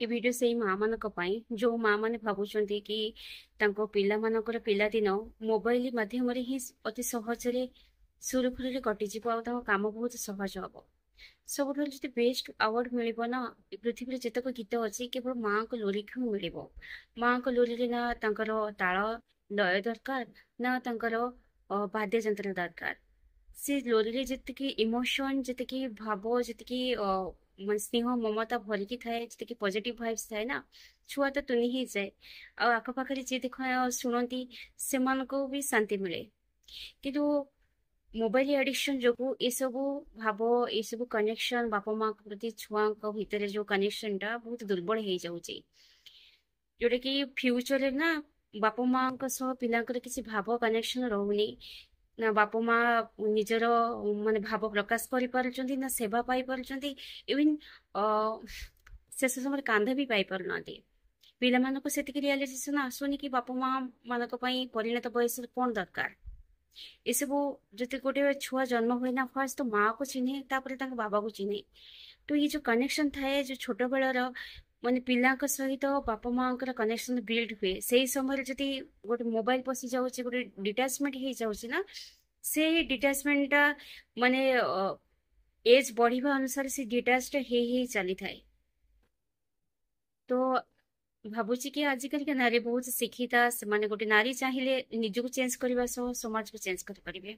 ଏ video ସେଇ ମା ମାନଙ୍କ ପାଇଁ, ଯୋଉ ମା ମାନେ ଭାବୁଛନ୍ତି କି ତାଙ୍କ ପିଲାମାନଙ୍କର ପିଲାଦିନ ମୋବାଇଲ ମାଧ୍ୟମରେ ହିଁ ଅତି ସହଜରେ ସୁରୁଖୁରୁରେ କଟିଯିବ ଆଉ ତାଙ୍କ କାମ ବହୁତ ସହଜ ହବ। ସବୁଠାରୁ ଯଦି ବେଷ୍ଟ ଆୱାର୍ଡ ମିଳିବ ନା, ଏ ପୃଥିବୀରେ ଯେତେକ ଗୀତ ଅଛି, କେବଳ ମାଙ୍କ ଲୋରିକୁ ହିଁ ମିଳିବ। ମାଙ୍କ ଲୋରିରେ ନା ତାଙ୍କର ତାଳ ଲୟ ଦରକାର, ନା ତାଙ୍କର ବାଦ୍ୟଯନ୍ତ୍ର ଦରକାର। ସେ ଲୋରିରେ ଯେତିକି ଇମୋସନ, ଯେତିକି ଭାବ, ଯେତିକି ମାନେ ସ୍ନେହ ମମତା ଭରିକି ଥାଏ, ଯେତିକି ପଜିଟିଭ ଭାଇବ୍ସ ଥାଏ ନା, ଛୁଆ ତ ତୁନି ହେଇଯାଏ ଆଉ ଆଖପାଖରେ ଯିଏ ଦେଖ ଶୁଣନ୍ତି, ସେମାନଙ୍କୁ ବି ଶାନ୍ତି ମିଳେ। କିନ୍ତୁ ମୋବାଇଲ ଆଡିକ୍ସନ ଯୋଗୁ ଏସବୁ ଭାବ, ଏସବୁ କନେକ୍ସନ, ବାପା ମାଙ୍କ ପ୍ରତି ଛୁଆଙ୍କ ଭିତରେ ଯୋଉ କନେକ୍ସନ ଟା ବହୁତ ଦୁର୍ବଳ ହେଇଯାଉଛି, ଯୋଉଟା କି ଫ୍ୟୁଚରରେ ନା ବାପା ମାଙ୍କ ସହ ପିଲାଙ୍କର କିଛି ଭାବ କନେକ୍ସନ ରହୁନି। ନା ବାପା ମା ନିଜର ମାନେ ଭାବ ପ୍ରକାଶ କରିପାରୁଛନ୍ତି, ନା ସେବା ପାଇପାରୁଛନ୍ତି, ଇଭିନ୍ ଶେଷ ସମୟରେ କାନ୍ଧ ବି ପାଇପାରୁନାହାନ୍ତି। ପିଲାମାନଙ୍କୁ ସେତିକି ରିଆଲାଇଜେସନ ଆସୁନି କି ବାପା ମା ମାନଙ୍କ ପାଇଁ ପରିଣତ ବୟସରେ କଣ ଦରକାର। ଏସବୁ ଯଦି ଗୋଟେ ଛୁଆ ଜନ୍ମ ହୁଏ ନା, ଫାଷ୍ଟ ତ ମାକୁ ଚିହ୍ନେ, ତାପରେ ତାଙ୍କ ବାବାକୁ ଚିହ୍ନେ। ତ ଏଇ ଯୋଉ କନେକ୍ସନ ଥାଏ, ଯୋଉ ଛୋଟ ବେଳର ମାନେ ପିଲାଙ୍କ ସହିତ ବାପା ମାଙ୍କର କନେକ୍ସନ ବିଲ୍ଡ ହୁଏ, ସେଇ ସମୟରେ ଯଦି ଗୋଟେ ମୋବାଇଲ ପଶି ଯାଉଛି, ଗୋଟେ ଡିଟାଚମେଣ୍ଟ ହେଇଯାଉଛି ନା, ସେଇ ଡିଟାଚମେଣ୍ଟଟା ମାନେ ଏଜ୍ ବଢିବା ଅନୁସାରେ ସେ ଡିଟାଚଟା ହେଇ ହେଇ ଚାଲିଥାଏ। ତ ଭାବୁଛି କି ଆଜିକାଲିକା ନାରୀ ବହୁତ ଶିକ୍ଷିତା। ସେମାନେ ଗୋଟେ ନାରୀ ଚାହିଁଲେ ନିଜକୁ ଚେଞ୍ଜ କରିବା ସହ ସମାଜକୁ ଚେଞ୍ଜ କରିପାରିବେ।